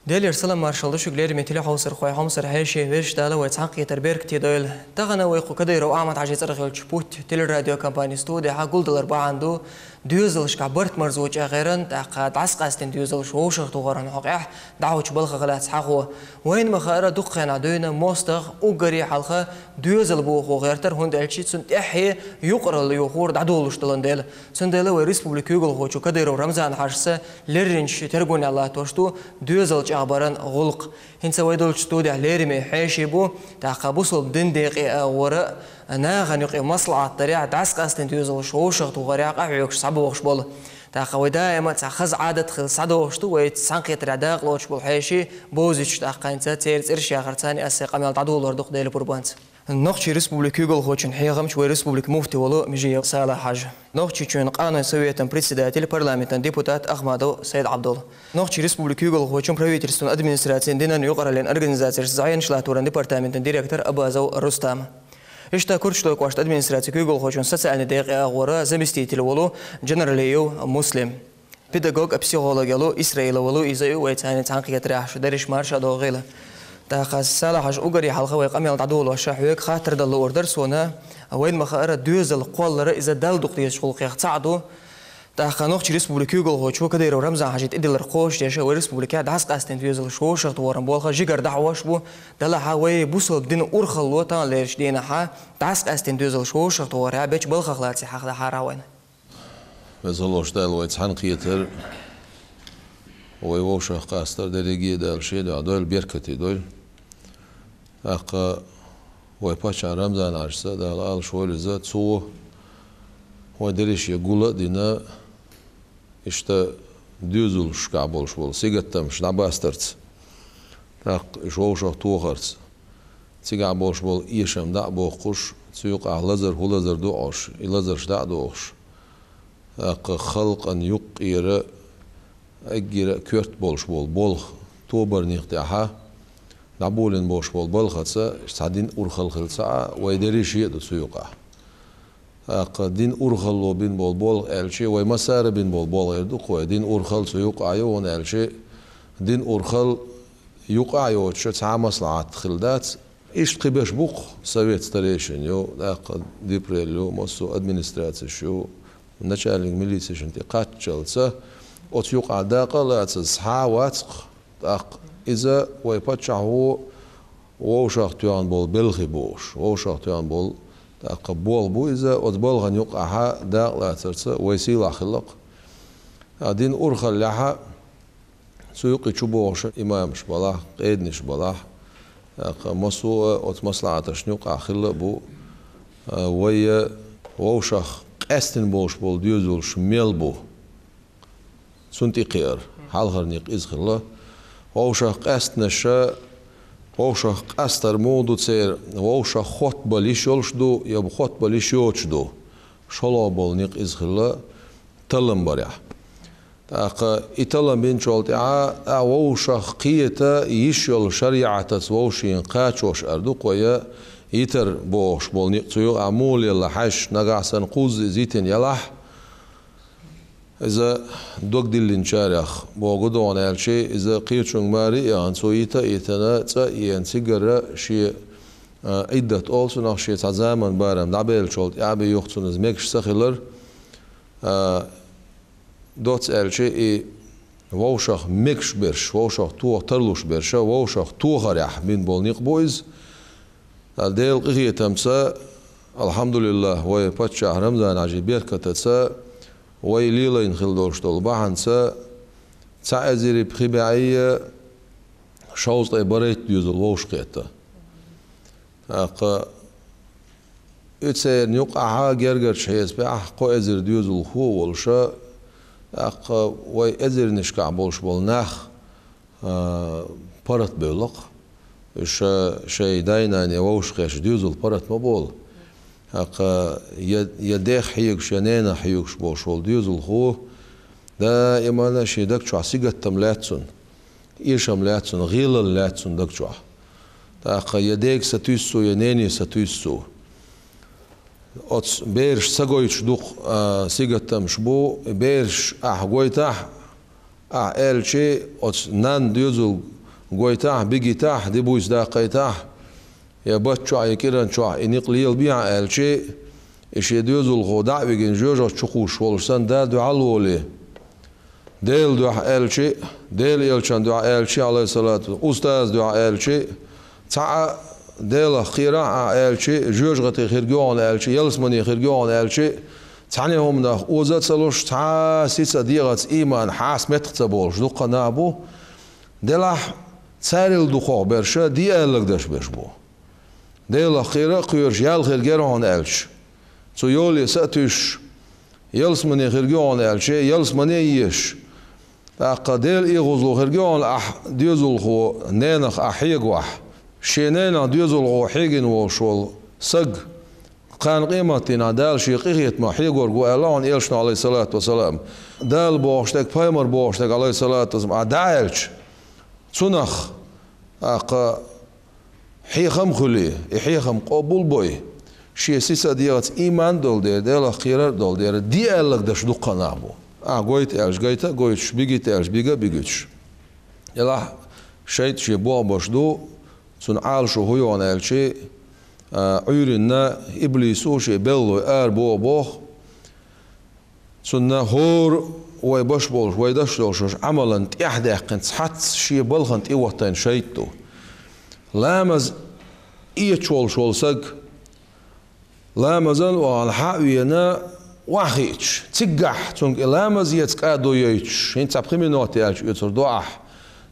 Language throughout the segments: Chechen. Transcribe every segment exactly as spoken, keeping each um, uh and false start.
Делера салам-маршал ду шуьга, лераме телехьовсархой, хьомсара хьеший, Везачу Дала вай цхьаьнакхетар беркате дойла. Тахана вай кху Кадыров Ахьмад-Хьажий цӀарах йолчу Путь телерадиокомпанин студехьа гулдалар бахьана ду доьзалшкахь барт-марзо чӀагӀъяран, тӀаккха дӀасакъаьстина доьзалш вовшахтохаран хьокъехь дӀахьочу балхах лаьцна хьахо. Вайна ма-хаъара, дукха хенахь дуьйна мостагӀа уггаре хьалха доьзал бохо гӀертар, хӀунда аьлча цунна тӀаьххье юкъаралла йохор дӀадолуш далан дела. Цундела вай республикан куьйгалхочо Кадыров Рамзан-Хьажас лерринчу тергонехь латтош ду доьзал чӀагӀбаран гӀуллакх. ХӀинца вай долчу студехь лераме хьеший бу, тӀаккха бусалба дин декъе агӀора, нахана юкъе маслаӀат дарехь, дӀасакъаьстина доьзалш вовшахтохарехь къахьоьгуш схьабогӀуш болу. ТӀаккха вай даима цхьа хаза Ӏадат хилла схьадогӀуш ду вай цхьаьнакхетарехь дакъалоцуш болу хьеший, бовзуьйтуш тӀаккха хӀинца церан цӀераш яхарца а аса къамел дӀадолор ду-кх Делан пурбанца. Нохчийн Республикан куьйгалхочун хьехамча, вай республикан муфти волу Межиев Салахь-Хьажа. Нохчийчоьнан къанойн советан председатель, парламентан депутат Ахмадов Сайд-Ӏабдулла. Нохчийн Республикан куьйгалхочун правительстван администрацин динан юкъараллин организацешца зӀенаш латторан департаментан директор Абазов Рустам. Иштта Курчатовкан кӀоштан администрацин куьйгалхочун социальни декъе агӀора заместитель волу Джанарлиев Муслим. Педагог а, психолог а волу Исраилова Луиза ю вай царна цхьаьнакхетарехь, шу дерриш марша а догӀийла. ТӀаккха Салахь-Хьажа, уггаре хьалха вай къамел дӀадолош хьоьга хаттар дала луур дара суна, вайна ма-хаъара, доьзал кхоллар иза Далла дукха дезачу гӀуллакхех цхьаъ ду. ТӀаккха Нохчийн Республикан куьйгалхочо Кадыров Рамзан-Хьажин тӀедилларг кхочушдеш вай республикехь дӀасакъаьстина доьзалш вовшахтохаран болх жигара дӀахьош бу. Делахь а вай бусалба динан урхалло таханлерчу дийнахь дӀасакъаьстина доьзалш вовшахтохарехь бечу балхах лаций хьахадахьара вайна. Веза волчу Дала вай цхьаьнакхетар, вай вовшахкъастар дерриге а Дала Шен дуьхьа дойла, беркате дойла. ТӀаккха вай паччахь Рамзан-Хьажас, Дала Ӏалашвойла иза, цо вайн дерриге гул а дина, иштта доьзалшкахь болуш болу сигаттамаш дӀабастарца, тӀаккха уьш вовшахтохарца, цигахь болуш болу эшам дӀа а боккхуш, цу юкъахь лазар, хӀун лазар ду Ӏаш, и лазарш дӀа а дохуш, тӀаккха халкъан юккъера эггара а коьрта болуш болу болх, тобанех тӀехь дӀаболийна болуш болу балхаца, цхьа дин урхалла хилла ца Ӏа, вай дерриге а ду цу юкъахь. ТӀаккха дин урхалло бина болу болх аьлча, вай массара а бина болу болх эр ду-кх вай. Дин урхалла цу юкъахь ю, хӀунда аьлча дин урхалла юкъахь йоцуш цхьа а маслаӀат хилла дац. Иштта кхин берш бу-кх, совет старейшин ю, тӀаккха дипрел ю, массо а администрацеш ю, начальник милицешна тӀе кхаччалца, оцу юкъахь дакъа а лацаза, схьа а вац-кх, тӀаккха иза вай паччахьо вовшахтоьхна болу белхи бохуш, вовшахтоьхна болу, тӀаккха болх бу иза, оцу балхана юкъахь дакъа лацарца вай сийлахь хилла-кх. Ткъа дин урхаллехь цу юкъе чубогӀуш имамаш балахь, къеданаш балахь, тӀаккха массо а оцу маслаӀаташна юкъахь хилла а бу, а, вай вовшах къаьстина болуш болу доьзалш мел бу. Цунна тӀе кхиар, хьалхара некъ иза хилла. Вовшах къаьстинарш, вовшах къастар муха ду церан, вовшах хоттабала йиш йолуш ду, я хоттабала йиш йоцуш ду. ШолгӀа болу некъ иза хилла, таллам барехь. ТӀаккха и таллам бинчул тӀаьхьа, тӀаккха вовшах кхета йиш йолу шариӀатаца вовшийн кхачош ар ду-кх вай, йитар бохуш болу некъ цу юкъахь муха лелла хьаьжча, нагахь санна кхузза иза йитина ялахь, иза дог диллинчарех богу догӀу аьлча, иза кхечуьнга маре а яхана, цо йита а йитина, цӀа а еана, цигара шен, а, Ӏиддат олу цунах, шен цхьа заман барам дӀабеллачул тӀаьхьа бен юха цунна иза мегаш ца хилар, а, доцца аьлча, и вовшах мегаш берш, вовшах тоха тарлуш берш, вовшах тохарехь бина болу некъ бу иза. Делан къинхетамца, алхьамдулиллахӀ, вай паччахь Рамзан-Хьажин беркатаца, вай лелийна хилла долуш долу бахьанца, цхьа эзари пхи бӀе шовзткъе бархӀитта доьзал вовшахкхетта. ТӀаккха и церан юкъахь гергарчу хьесапехь кхо эзар доьзалхо а волуша, тӀаккха вай эзарнашкахь болуш болу нах, а, паргӀат бевлла-кх. Уьш шайн дай-наной вовшахкхетча, доьзал паргӀат ма болу. ТӀаккха я, я дех хьоьгуш, я ненах хьоьгуш болуш волу доьзалхо даимана шен даг чохь сигаттам лаьтта цунна, эшам лаьтта цунна, гӀелалла лаьтта цунна даг чохь. ТӀаккха я дега сатуьйсу цо, я нене сатуьйсу цо. Оцу бераш ца гойтуш дукха, а, сигаттамаш бу, бераш ахь гойтахь, ахь аьлча, оцу нанна доьзалга гойтахь, бигитахь, ди-буйса даккхайтахь, я бат чохь, я кӀиран чохь и некъ лелабехьа аьлча, и шен доьзалхо дӀа а вигина жоьжахати чу кхуссуш волуш санна, Дала дуьхьал волий. Делан дуьхьа аьлча, Делан элчан дуьхьа аьлча, алейхиссалату, устазан дуьхьа аьлча, цхьа а Делах кхерахь ахь аьлча, жоьжахати хирг ю хьуна аьлча, ялсамани хирг ю хьуна аьлча, цхьана хӀуманах оза а ца луш, цхьа а сица а дегӀаца иман хьаста меттах ца болуш дуккха нах бу, делахь царал дукхох берш, диъаллаг даш берш бу. Делах кхера а кхоьруш, ял хирг яра хьуна аьлча, цу йоле са а туьйсуш, ялсамани хирг ю хьуна аьлча, ялсамани а езаш, тӀаккха Делан эгӀазло хирг ю хьуна ахь доьзалхо ненах ахь хьегахь, шен ненах доьзалхо хьегина волуш волу саг, кхана къематдийнахь Дала шен къинхетамах хьегор ву аьлла хьуна элчано, алейхиссалату вассалам. Дала бохуш дерг, пайхамар бохуш дерг, алейхиссалату вассалам, ахь дӀа а аьлча, цунах, тӀаккха, хьехам а хуьлий, и хьехам къобал а бой, шен сица а дегӀаца иман а долу дела, Делах кхерар а долу дела, диъаллаг даш дуккха нах бу. Ахь гойта аьлча гайта а гойтуш, бигита аьлча бига а бигуьтуш. Делахь шайтӀа шен болх беш ду, цунна Ӏалашо хӀун ю хьуна аьлча, а, Ӏуьйранна иблисо шен белхалой ара боху боху, цунна хӀора вай беш болуш, вай деш долуш Ӏамалан тӀехь а даьккхина, цхьацца шен балхана тӀе хӀоттийна шайтӀа ду. Ламаз эцаш волуш волу саг, ламазан вахана хьа а вена, охьахиъча, циггахь цуьнга и ламаз эца кӀадо йойтуш, хӀинца цхьа пхи минот яьлча оьцур ду ахь,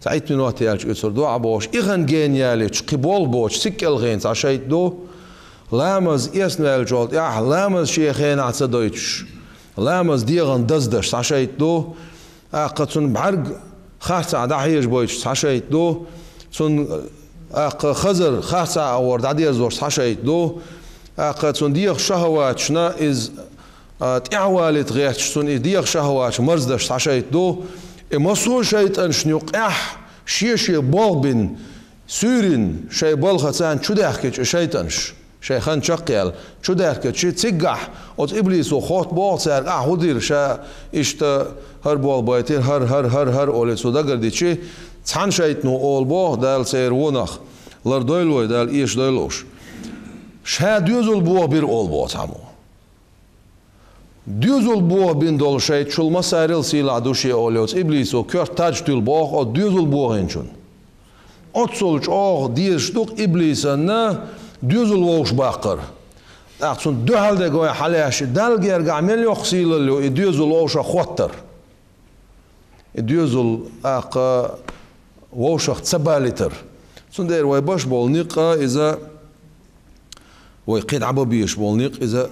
цхьа итт минот яьлча оьцур ду ахь бохуш, и хан гена ялийча, кхин болх боцуш, цигга кӀелхина цхьа шайтӀа ду, ламаз эцна ваьллачул тӀаьхьа ламаз шен хенахь ца дойтуш, ламаз дегӀан даздаш цхьа шайтӀа ду, тӀаккха цунна бӀаьрг харцахь дӀахьежабойтуш цхьа шайтӀа ду, цунна, тӀаккха хазар харцахь а гӀора дӀадерзош цхьа шайтӀа ду, тӀаккха цунна дегӀан шахӀаваташна иза, а, тӀаьхьавалийта гӀерташ, цунна и дегӀан шахӀаваташ марздаш цхьа шайтӀа ду. И массо а шайтӀанашна юккъехь шен-шен болх бина, суьйрина шайн балха царна чудаьхкича и шайтӀанаш, шайн хан чекхъяьлла, чудаьхкича, циггахь оцу иблисо хотта боху цаьрга: «Ахь хӀун дира ша иштта, хӀара болх байтира, хӀара, хӀара, хӀара, хӀара», — олий цо дагардича, цхьана шайтӀано олу боху, Дала церан вонах лардойла вай, Дала эшадойла уьш. Ша доьзал бохабира олу боху цхьаммо. Доьзал бохабина долу шайтӀа шул массарел сийлахь ду шен олу оцу иблисо коьрта таж туьллу боху оцу доьзал бохийначунна. Оццул чӀогӀа дезаш ду-кх иблисанна доьзал вовшахбаккхар. ТӀаккха цунна дуьхьал дерг вай хьалаьшча, Далла гергахь мел йоккха сийлалла ю и доьзал вовшаххӀоттар. И доьзал, тӀаккха, вовшах ца балийтар. Цундела вай беш болу некъ иза, вай кхин дӀабан безаш болу некъ иза,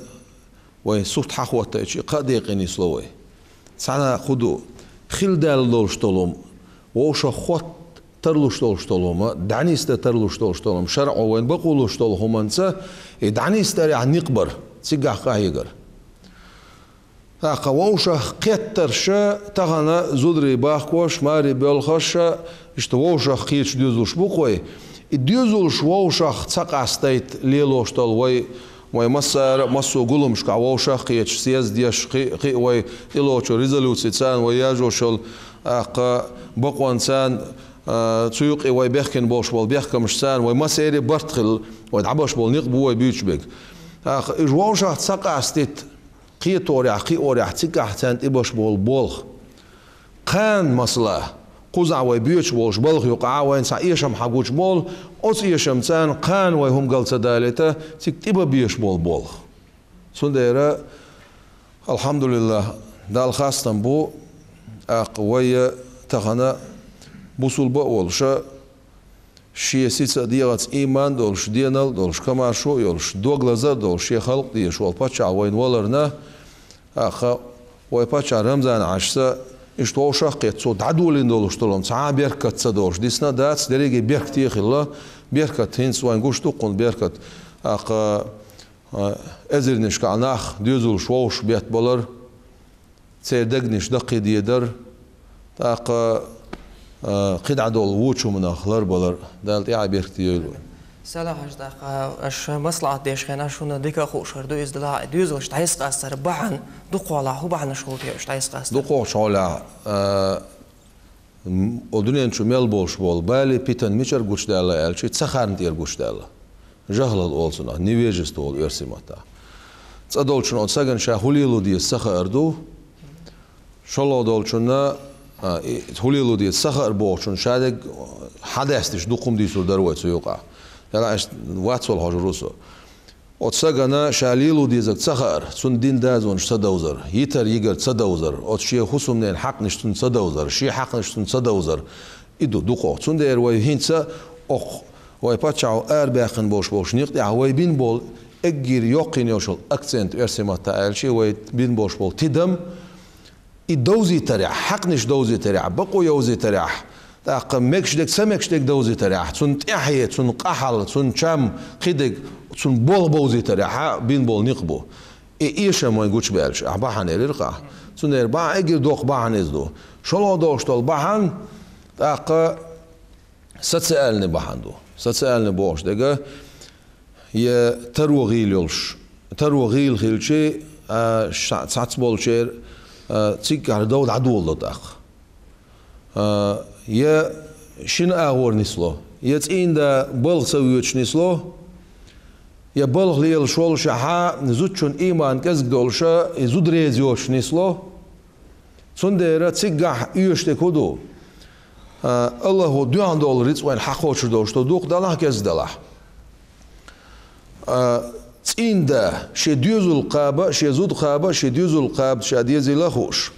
вай сурт хьахӀоттийча, кхаа декъе нисло вай. Цхьана хӀун ду, хила даьлла долуш долу хӀума, вовшаххӀотта тарлуш долуш долу хӀума, дӀанисдан тарлуш долуш долу хӀума, шарӀо вайна бакъо луш долу хӀуманца, и дӀанисдарехь некъ бар, цигахь къахьегар. ТӀаккха вовшахкхеттарш тахана зударий бахкош, маре боьлхуш, иштта вовшахкхеташ доьзалш бу-кх вай. И доьзалш вовшах ца къастайта лелош долу вай, вай массара а массо а гуламашкахь вовшахкхеташ, съезд еш, кхин а, кхин а вай тӀелоцу резолюци царна, вай яжошал, тӀаккха, бакъонца царна, а, цу юкъе вай бехкина болуш болу бехкамаш царна, вай массеран а барт хилла, вай дӀабеш болу некъ бу вай буьйцуш берг. ТӀаккха уьш вовшах ца къастийта, кхеторехь, кхиорехь, цигахь царна тӀебеш болу болх. Кхана, масала, кхузахь вай боьдуш болуш балха юкъахь вайна цхьа эшам хьагучу болу, оцу эшамца кхана вай хӀума гал ца далийта, цига тӀебан безаш болу болх. Цундела, алхьамдулиллахӀ, Далла хастам бу, тӀаккха вай тахана бусулба а волуш, шен сица а дегӀаца иман а долуш, денал а долуш, комаьршо а йолуш, дог лазар а долуш, шен халкъ дезаш волу паччахь вайна валарна, тӀаккха вай паччахь Рамзан-Ӏаьшас иштта вовшах а кхетта, цо дӀадолийна долуш долу хӀума цхьа а беркат ца долуш дисна а дац, дерриге беркате а хилла, беркат хӀинца вайна гуш ду-кх хӀунда беркат, тӀаккха, а, эзарнашкахь нах доьзалш вовшах беттабалар, церан дегнаш даккхийдедар, тӀаккха, а, кхидӀа долу вочу хӀуманах ларбалар, Дала тӀаьхье беркате йойла вай. Салахьаш, тӀаккха аша маслаӀат деш хенахь шуна дика а хууш хир ду, иза делахь а доьзалш дӀасакъастар бахьана, дукхахьолахь хӀун бахьанаш хуьлу те уьш дӀасакъастар? Дукхахчу хьолехь, а, М, о дуьнен чу мел болуш болу бали, питан мичара гучудаьлла аьлча, ца харна тӀера гучудаьлла. ЖахӀлал олу цунах, невежество олу оьрсийн маттахь. ЦӀа долчунна оцу сагана ша хӀун лело деза ца хаар ду, шолгӀа долчунна, а, и, хӀун лело деза ца хаар бохучунна ша дерг хьадаьстича дукха хӀума дийцур дара вай цу юкъахь. Делахь аьлча вац вала хьожур ву со. Оцу сагана ша лело дезарг ца хаар, цунна дин дозанаш ца довзар, йитар-йигар ца довзар, оцу шен хӀусамненан хьакънаш цунна ца довзар, шен хьакънаш цунна ца довзар, и ду дукхох. Цундела вай хӀинца окху вай паччахьо арабаьккхина болуш болчу некъа тӀехь вай бина болу эггара йоккхийна йолуш йолу акцент оьрсийн маттахь аьлча, вай бина болуш болу тидам, и довзийтарехь, хьакънаш довзийтарехь, бакъо йовзийтарехь, тӀаккха мегаш дерг, ца мегаш дерг довзийтарехь, цунна тӀаьхье, цунна къахьалла, цунна чам, кхидерг, цунна болх бовзийтарехь бина болу некъ бу. И эшам вайн гучубаьлча, ахь бахьана элира-кх ахь. Цундела бахьана эггара доккха бахьана иза ду. ШолгӀа долуш долу бахьана, тӀаккха социальный бахьана ду. Социальный бохуш дерг, я таро гӀийла йолуш, таро гӀийла хилча, а, ша-, цхьацца болчеран, а, циггахь дов дӀадолало тӀаккха. А, я шина агӀор нисло, я цӀийнда балха ца воьдуш нисло, я балха лелаш волушехь, зудчун ийман кӀезиг долуш, и зуда реза йоцуш нисло. Цундела циггахь оьшуш дерг хӀун ду? А, Аллахо дуьхьал долу рицкъ вайна хьакхочур долуш ду, дукха далахь, кӀезиг далахь. А, цӀийнда шен доьзал кхаба, шен зуда кхаба, шен доьзал кхаба ша дезийла а хууш.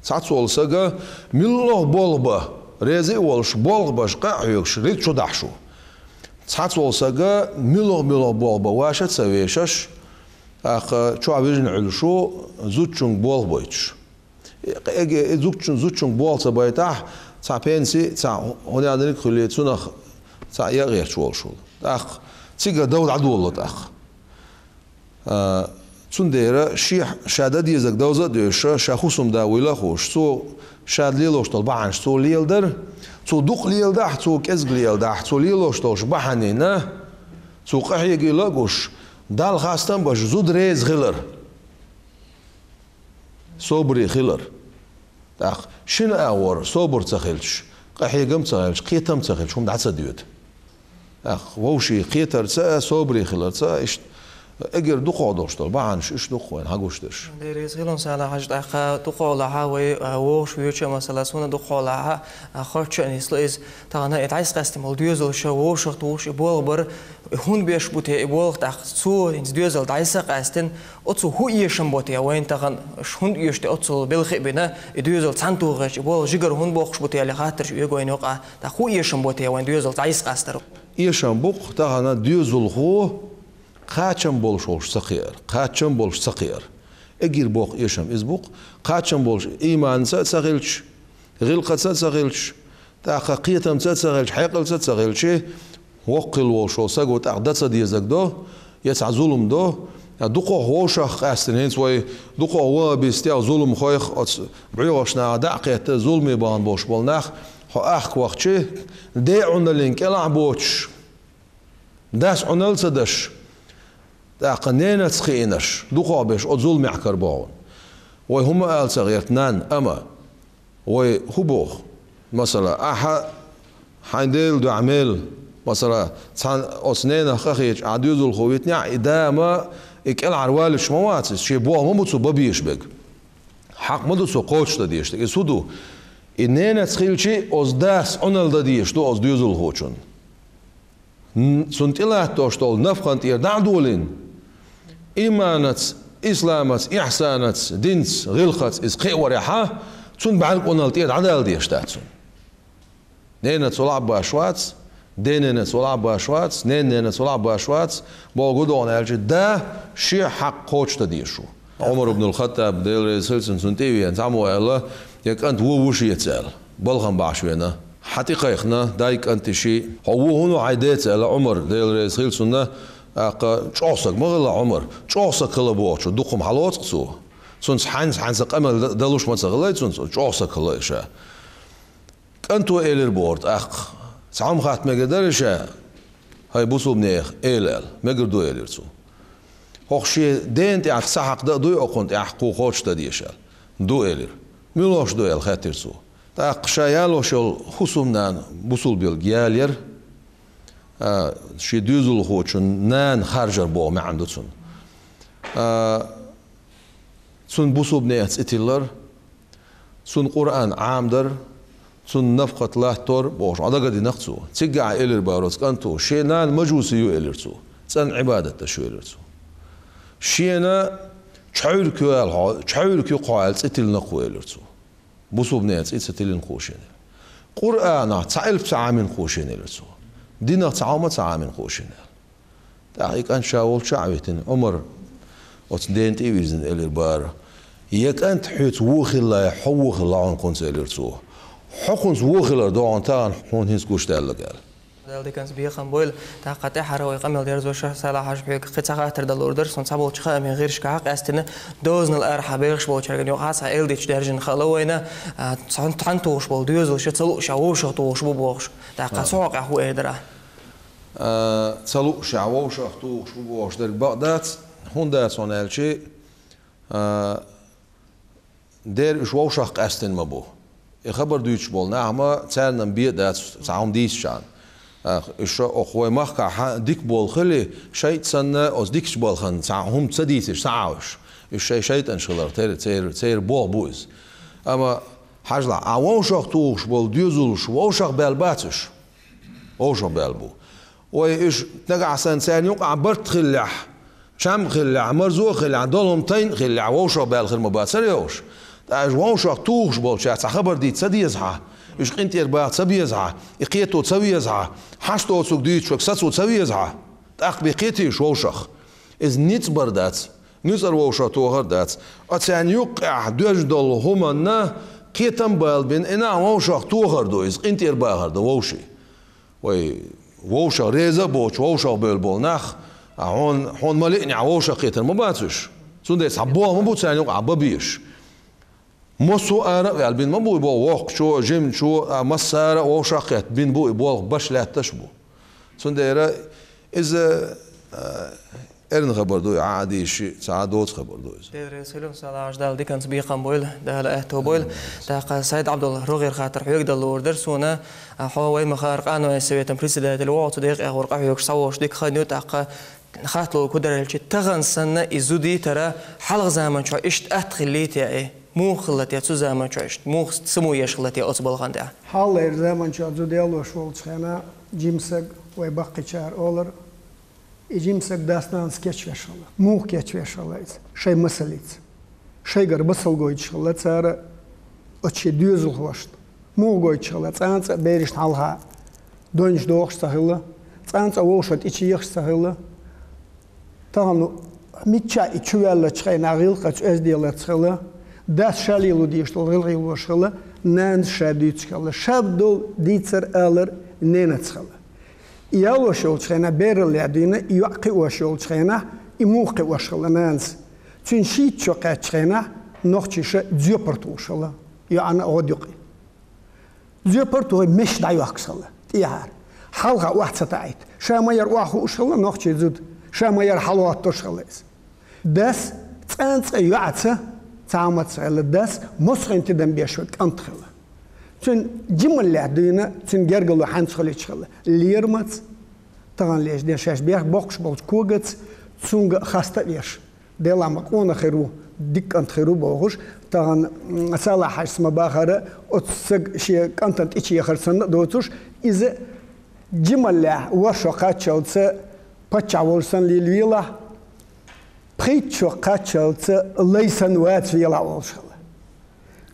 Цхьацца волу сага муьлхха болх бан реза а волуш, болх беш, къа а хьоьгуш, рицкъ чу дахьаш ву. Цхьацца волу сага муьлхха-муьлхха болх бан ваша а ца вешаш, тӀаккха чохь вижина Ӏуьллуш ву, зудчуьнга болх бойтуш. Эге, э, зудчун-, зудчуьнга болх ца байтахь, цхьа пенси, цхьа хӀун янарг хуьлий, цунах цхьа яа гӀерташ волуш волу. ТӀаккха цига дов дӀадолало тӀаккха. А, цундела шен, ша дан дезарг довза а доьшуш, ша хӀусамда вуйла а хууш, цо ша лелош долу бахьанаш цо леладар, цо дукха леладахь, цо кӀезиг леладахь, цо лелош долуш бахьанина, цо къахьегийла а гуш, Далла хастам а беш, зуда реза хилар. Собаре хилар. ТӀаккха шина агӀор собар ца хилча, къахьегам ца хилча, кхетам ца хилча, хӀума дӀа ца доьду. ТӀаккха вовшийн кхетарца а, собаре хиларца а, иштта эггара дукхох долуш долу бахьанаш уьш ду-кх вайна хьагуш дерш. Дера иза хилла, Сала-Хьаьжа, тӀаккха дукхох лахь вай, а, вогӀуш воьдуш, масала, суна дукхох лахь, а, хоьттуш а нисло иза, тахана и дӀасакъаьстина болу доьзалш вовшах тухуш, и болх бар, и хӀунда беш бу те и болх, тӀаккха цо хӀинца доьзал дӀасакъаьстина, оцу хӀун эшам бо те вайна тахана, хӀунда оьшу те оццул белхи а бина, и доьзал цхьаьна тухуш, и болх жигара хӀунда боккхуш бу те аьлла хаттарш оьгу вайна юкъахь, тӀаккха хӀун эшам бо те вайна доьзал дӀасакъастар? Эшам бу-кх тахана доьзалхо кхачам болуш волуш ца кхиар, кхачам болуш ца кхиар. Эггара боккха эшам иза бу-кх, кхачам болуш, ийманца а ца хилча, гӀиллакхаца а ца хилча, тӀаккха кхетамца а ца хилча, хьекъалца а ца хилча, воккха хилла волуш волу саго тӀаккха дан ца дезарг до, я цхьа зулам до, я дукхох вовшах къаьстина, хӀинца вай дукхох ваххабистех, зуламхойх, оцу бӀоьгӀачу нахах дӀа а кхетта, зуламе бахана болуш болу нах, хьо ахка вахча, ден Ӏуналлин кӀелахь а боцуш, дас Ӏуналла ца даш, тӀаккха ненаца кхиънарш, дукхох берш оцу зуламехь карабо хьуна. Вай хӀума ала ца гӀерта, нанна, амма вай хӀун боху? Масала, ахьа хьайн Делан дуьхьа мел, масала, цхьана оцу ненах къахеташ ахьа доьзалхо витинехь, и да ма, и кӀелхьара валуьйтуш ма вац иза, шен болх ма бу цо бан безаш берг. Хьакъ ма ду цо кхочушдан дезаш дерг. Иза хӀун ду? И ненаца хилча, оцу дас Ӏуналла дан дезаш ду оцу доьзалхочунна. Н-, цунна тӀелаттош долу нафкъан тӀера дӀа а долийна, иманаца, исламаца, ихьсанаца, динца, гӀиллакхаца иза кхиаварехь, цунна бӀаьрг Ӏуналла тӀера дӀадала дезаш дац цунна. Ненаца валахь а баш вац, дененаца валахь а баш вац, ненаненаца валахь а баш вац, боху гу догӀна аьлча, да шен хьакъ кхочушдан дезаш ву. Ӏумар ибн ал-Хаттаб, Дела реза хила цунна, цунна тӀе а веана, цхьаммо аьлла, я кӀант вон вуьший эца аьлла, балхам бахьаш веана. Хьан тӀе кхайкхина, дай кӀант йиший, хьо вон хӀун ву хьайн деца аьлла, Ӏумар, Дела реза хила цунна, тӀаккха чӀогӀа саг ма хилла Ӏумар, чӀогӀа саг хилла бохучо дукха хӀума хьалоцу-кх цо. Цунца хьаьнца, хьаьнца къамел д-, далуш ма ца хилла цунца, чӀогӀа саг хилла и ша. КӀанто элира бохура тӀаккха. Цхьа хӀума хатта мегар дара ша, хӀай бусулба нехан, эла аьлла, мегар ду элира цо. ХӀокху шен дена тӀехь сан хьакъ дан а дуй, окхунна тӀехь кху кхочушдан дезаш аьлла. Ду элира. Муьлш ду аьлла хаьттира цо. ТӀаккха ша ялош йолу хӀусамнана бусулба йолга ял яр, а, шен доьзалхочун нана харжар боху маьӀна ду цунна. А, цунна бусулба некъаца цӀе тиллар, цунна Къуръан Ӏамадар, цунна нафкъат латтор бохуш, Ӏа дагадинарх цо. Цигахь элира бара оцу кӀанто, шен нана мажуси ю, элира цо, цӀена Ӏибадат деш ю, элира цо. Шена чхьаьвриг ю аьлла хьо, чхьаьвриг ю хьо аьлла цӀе тиллинарх ву, элира цо. Бусулба некъаца цӀе ца тиллинарх ву шена. Къуръанах цхьа элп ца Ӏамийнарх ву шена, элира цо. Динах цхьа хӀума ца Ӏамийнарх ву шена, аьлла. ТӀаккха и кӀант ша волчу а витина, Ӏумар оцу дена тӀе а вирзина, элира бара: «Я кӀант, хьоьца вон хилла, я хьо вон хилла хьуна кхунца», — элира цо. «Хьо кхунца вон хилар ду хьуна тахана, хьуна хӀинца гуш даьлларг», — аьлла. Дала диканца бекхам бойла. ТӀаккха тӀаьххьара вай къамел дерзош Салахь-Хьаьжа, хьоьга кхин цхьа хаттар дала луур дара суна. Цхьаболчу хаамийн гӀирсашкахь къаьстина, дозанал арахьа бехаш болчаьрга юкъахь цхьа эл дича даьржина хала вайна, а, цхьа, цхьаьна тухуш болу доьзалш ца луушехь вовшах тухуш бу бохуш. ТӀаккха цу хьокъехь хӀун эр дара ахь? А, ца луушехь вовшах тухуш бу бохуш дерг бакъ дац, хӀунда дац хьуна аьлча, а, дера уьш вовшах къаьстина ма бу. И хабар дуьйцуш болу нах ма, царна бен дац цхьа хӀума дийцичхьана. А, уьш оха вай махкахь дика болу хили, шайтӀа санна, оцу дикачу балхана цхьа хӀума ца дийцича, ца Ӏа уьш. Уьш шайн шайтӀанаш хиларх, тера, церан, церан болх бу иза. Амма, хьажалахь, а вовшах тухуш болу доьзалш вовшах баьлла бац уьш? Вовшах баьлла бу. Вай уьш нагахь санна царна юкъахь барт хиллехь, чам хиллехь, марзо хиллехь, долу хӀума тайна хиллехь, вовшах баьлла хир ма бацара уьш? ТӀаккха уьш вовшах тухуш болчаьрца цхьа хабар дийца ца деза хьан? Уьш къинтӀера баха ца беза хьан? И кхето ца веза хьан? Хьашт доцург дуьйцучуьнга сацо ца веза хьан? ТӀаккха бен кхетий уьш вовшах? Иза ницкъ бар дац, нуьцкъара вовшах тохар дац. Оцарна юккъехь доьжна долу хӀуманна кхетам бала бина, и нах вовшах тохар ду, иза къинтӀера бахар ду вовшийн. Вай вовшах реза а боцуш, вовшах бевлла болу нах, а хьуна, хьуна ма-лиънехь вовшах кхетар ма бац уьш. Цундела цхьа болх ма бу царна юкъахь бан безаш. Массо а ара а ваьлла бина ма бу и болх, воккхачо а, жимачо а, массара а вовшах а кхетта бина бу и болх, баш лаьтташ а бу. Цундела иза, а, эрна хабар ду, и Ӏа а дийши, цхьа а доцу хабар ду иза. Дела реза хуьлда, Салахь-Хьаьжа, Дала диканца бекхам бойла, Дала аьтто бойла. ТӀаккха Сайд-Ӏабдулла, рогӀера хаттар хьоьга дала луур дара суна, а, хьо вай ма-хаара къанойн советан председатель ву, оцу декъехь вара къахьоьгуш схьавогӀуш дика хан ю, тӀаккха хаттар лур ку дара аьлча, тахана санна и зуда йитар, хьалха заманчохь иштта атта хиллий те и? Муха хилла те цу заманчохь иштта? Муха самаеш хилла те оцу балхана тӀехь? Хьалхара заманчохь зуда ялош волчу хенахь, жима саг, вай баккхийчара олура, и жима саг дас-нанас кечвеш хилла. Муха кечвеш хилла иза? Шайн масаллица. Шайгара масал гойтуш хилла цара оцу шен доьзалхошна. Муха гойтуш хилла? Цкъа а берашна хьалха дойнаш дохуш ца хилла, цкъа а вовшах тӀечу ехаш ца хилла. Тахана миччахь и чу ваьллачу хенахь гӀиллакхаца оьзда яларца хилла, дас ша лело дезаш долу гӀиллакх лелош хилла, нанас ша дуьйцуш хилла, ша долу дийцар-алар ненаца хилла. И ялош йолчу хенахь, бераллехь дуьйна и йоӀ кхиош йолчу хенахь, и муха кхиош хилла нанас? Цуьнан шийтта шо кхаьччу хенахь нохчаша зоьпар тухуш хилла, йоӀана гӀодаюкъе. Зоьпар тухий, меш дӀайохкуш хилла тӀехьара. Хьалха охьа ца таӀийта. Ша ма-ярра охьахууш хилла нохчийн зуда. Ша ма-ярра хьалахӀоттош хилла иза. Дас цкъа а йоӀаца цхьа хӀума ца хилла, дас мосхийн тидам беш верг кӀант хилла. Цуьнан жималлехь дуьйна, цуьнан гергарло хьаьнца хуьлуьйтуш хилла? Лерамца. Таханлерчу ден шаьш бехк боккхуш болчу когаца цуьнга хаста а веш, Делахь ма къонах хир ву, дика кӀант хир ву бохуш, тахана, м, Салахь-Хьаьжас ма-бахара, оцу сага шен кӀантана тӀечу ехар санна а доцуш, иза жималлехь ворхӀ шо кхаччалца паччахь волуш санна лелавелахь, пхийтта шо кхаччалца лай санна ваца велахь волуш хилла.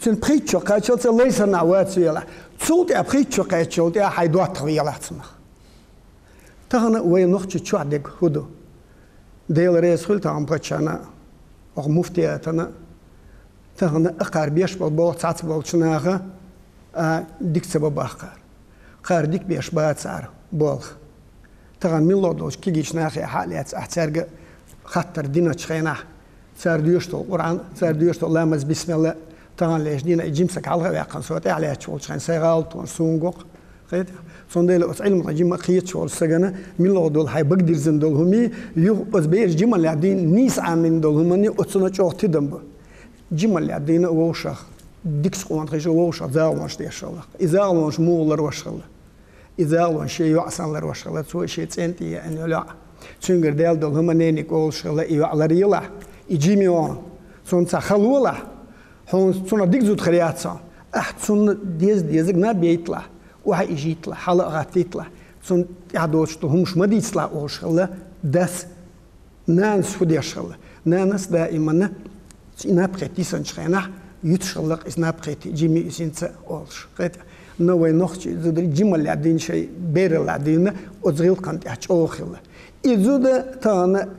Цуьнан пхийтта шо кхаччалца лай санна ваца велахь, цул тӀаьхьа пхийтта шо кхаьччалла тӀаьхьа хьайн доттагӀа велахь цунах. Тахана вайн Нохчийчохь дерг хӀун ду? Дела реза хуьлда тахана паччахьна, оха муфтиятана, тахана а кхара беш болу болх цхьацца болчу наха, а, дика ца бан баккхара. Кхара дика беш бацара болх. Тахана милла долчу кегийчу нахехьа а лаьцна ахь цаьрга хаттар диначу хенахь, цара доьшуш долу Къуръан, цара доьшуш долу ламаз, бисмилла, таханлерчу дийнахь и жима саг хьалха а ваьккхина, со тӀаьхьа лаьтташ волчу хенахь сайн гӀалат ду суна гӀо-кх. Кхетий? Цундела оцу Ӏилманах жимма кхеташ волу сагана милла долу хьайн бага дирзина долу хӀумий, юха оцу бераш жималлехь дуьйна нийса Ӏамийна долу хӀуманний оцунна чӀогӀа тидам бу. Жималлехь дуьйна а вовшах Дикача къонахаша вовшах загӀалонаш деш хилла. И загӀалонаш муха ларвеш хилла? И загӀалонаш шен йоӀ санна ларвеш хилла, цо шен цӀен тӀа еана йола йоӀ. Цунгара даьлла дола хӀама ненага олуш хилла, и йоӀ ларъялахь, и жима йоӀ, цунца хала волахь, хьуна цунах дика зуда хир яц хьуна. Ахь цунна деза дезаг наб яйталахь, охьа ижийталахь, хьала а гӀаттийталахь, цунна тӀехь доцуш долу хӀумаш ма дийцалахь олуш хилла дас. Нанас хӀун деш хилла? Нанас даимана и напхи тисанчу хенахь юьтуш хилла-кх иза напхи ти, жима ю иза хӀинца а олуш. Кхета, но вай нохчий зударий жималлехь дуьйна, шайн бераллехь дуьйна оцу гӀиллакхана тӀехь чӀогӀа хилла. И зуда тахана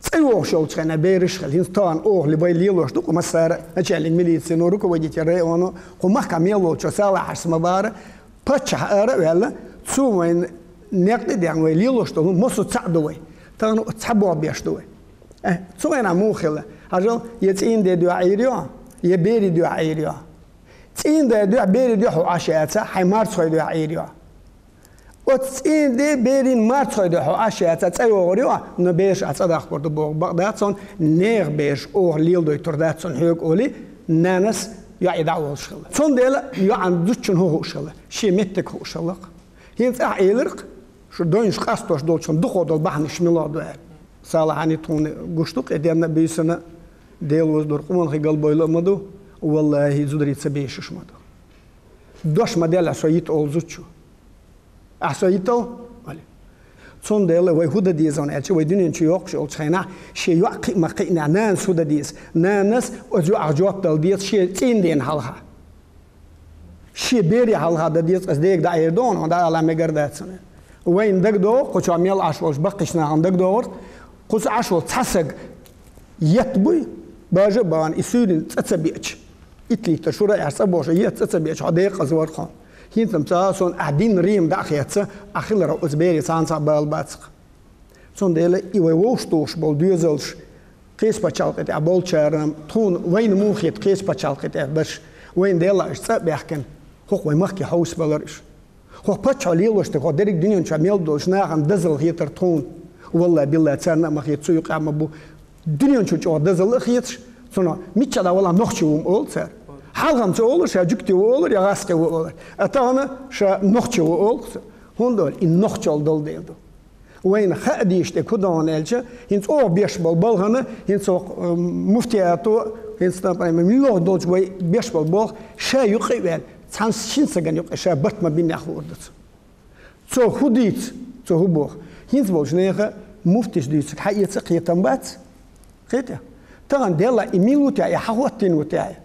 цӀа йогӀуш йолчу хенахь бераш хилла. ХӀинца тахана оха ли вай лелош ду-кх массара а, начальник милиции, ну, руководитель района, кху махкахь мел волчо Салахьас ма бара, паччахь ара а ваьлла, цо вайна некъ тӀе а даьхна, вай лелош долу массо а цхьаъ ду вай. Тахана оцу цхьа болх беш ду вай. Э, цу хенахь муха хилла? Хьажал, я цӀийнан ден дуьхьа Ӏийр ю, я берийн дуьхьа Ӏийр ю. ЦӀийнан ден дуьхьа, берийн дуьхьа хьо Ӏаш яцахь, хьайн марцхой дуьхьа Ӏийр ю. Оцу цӀийнан ден, берийн марцхой дуьхьа хьо Ӏаш яцахь, цӀа йогӀур ю, но бераш ахь цӀа дахкор ду боху бакъ дац хьуна, нехан бераш оха леладойтур дац хьуна хьоьга олий, нанас йоӀе дӀа а волуш хилла. Цундела йоӀан зудчунна хӀун хууш хилла? Шен меттиг хууш хилла-кх. ХӀинца ахь элира-кх, шу дойнаш къастош долчунна дукхах долу бахьанаш мила ду аьлла. Салахьана тхуна гуш ду, къеденна а, буьйсанна а, Дела веза вур, къонахий галбевлла а ма ду, валлахӀи, зударий ца бешаш ма ду. Дош ма делла, со йита олу зудчо. Ахь со йитал? Али. Цундела вай хӀун дан деза аьлча, вай дуьнен чу йоккхуш йолчу хенахь, шен йоӀ кхиа ма кхиънехь, нанас хӀун дан деза? Нанас оцу йоӀах жоп дала деза шен цӀийнан ден хьалха. Шен берийн хьалха дан деза, аса дега дӀаэр ду хьуна, хьуна дӀаала мегар дац хьуна. Вайна дагадогӀу, кху чохь мел Ӏаш волчу баккхийчу нахана дагадогӀург, кхуза Ӏаш волу цхьа саг етта буй, бажа а бахана, и суьйранна цӀа ца беача, итт литр шура а аьлча цӀа бохуш, етта цӀа ца беача, хьо декъаза вара-кх хьуна. ХӀинца-м ца, суна ахь дина Рим дӀа а хетта, ахь хиларх оцу берийн цхьана цхьа бала бац-кх. Цундела и вай вовшах тухуш болу доьзалш, кхечу пачхьалкхе тӀехь болчара, тхуна, вайна муха хета кхечу пачхьалкхе тӀехь берш, вайна Делахь уьш цӀа а баьхкина, хӀокху вайн махке хьовсабалар уьш. ХӀокху паччахьо лелош дерг, хӀокху дерриг дуьнен чохь мел долчу нахана дозалла хетара тхуна. Валлахь, биллахь, царна а ма хета, цу юкъа а ма бу. Дуьнен чу чӀогӀа дозалла а хеташ, цунах мичча а дӀавалахь, нохчи ву ма олу цара. Хьалха-м ца олура, ша жуьгти ву олура, я гӀазкхи ву олура. А тахана ша нохчи ву олу-кх цо. ХӀунда олу, и нохчалла долу дела ду. Вайна хаа дезаш дерг хӀун ду аьлча, хӀинца оха беш болу балхана, хӀинца хӀокху, э, муфтиято, хӀинца, например, муьлхха долчу вай беш болу болх, ша юкъа а ваьлла, цхьана шина стагана юкъа ша барт ма бинехь хуур ду цо. Цо хӀун дийца, цо хӀун боху? ХӀинца болчу нехан муфтис дуьйцург хьаэца кхетам бац? Кхетий? Тахана Делахь и мила ву те, и хьан хӀоттийна ву те?